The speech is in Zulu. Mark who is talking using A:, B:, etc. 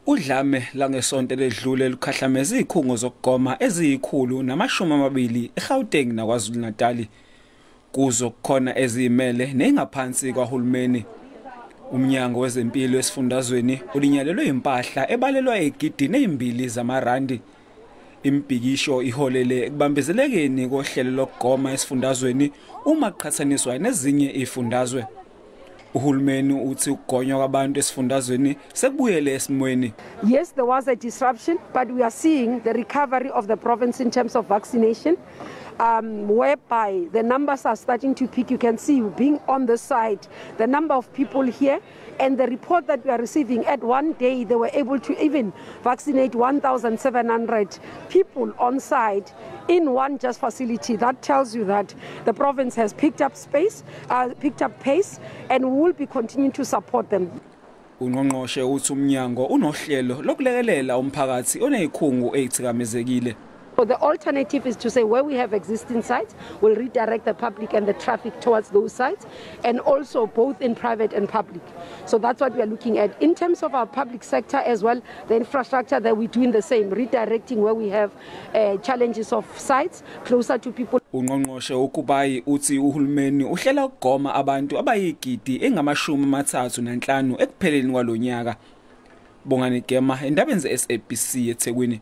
A: Udlame langesonto ledlule lukhahlameza izikhungo zokugoma eziyi-120 eGauteng naKwaZulu-Natal. Kuzo kukhona eziyimele nengaphansi kwahulumeni. Umnyango wezempilo esifundazweni ulinyalelwe impahla ebalelwa ezigidini 2 zamarandi. Imbhikisho iholele ekubambezelekeni kohlelo lokugoma esifundazweni uma kuqhathaniswa nezinye izifundazwe. Uhulumeni uthi ukugonywa kwabantu esifundazweni sekubuyele esimweni.
B: Yes, there was a disruption, but we are seeing the recovery of the province in terms of vaccination, whereby the numbers are starting to peak. You can see, being on the side, the number of people here, and the report that we are receiving, at one day they were able to even vaccinate 1,700 people on site in one just facility. That tells you that the province has picked up space, picked up pace, and we will be continuing to support them.
A: Ungqongqoshe uthi umnyango unohlelo lokulekelela umphakathi onezikhungo ezithikamezekile.
B: So the alternative is to say where we have existing sites, we'll redirect the public and the traffic towards those sites, and also both in private and public. So that's what we are looking at. In terms of our public sector as well, the infrastructure that we're doing the same, redirecting where we have challenges of sites closer to people.
A: Ungqongqoshe uKubayi uthi uhulumeni uhlela ukugoma abantu abayigidi engama-35 ekupheleni kwalonyaka. Bongani Gema, endabeni ze-SABC, eThekwini.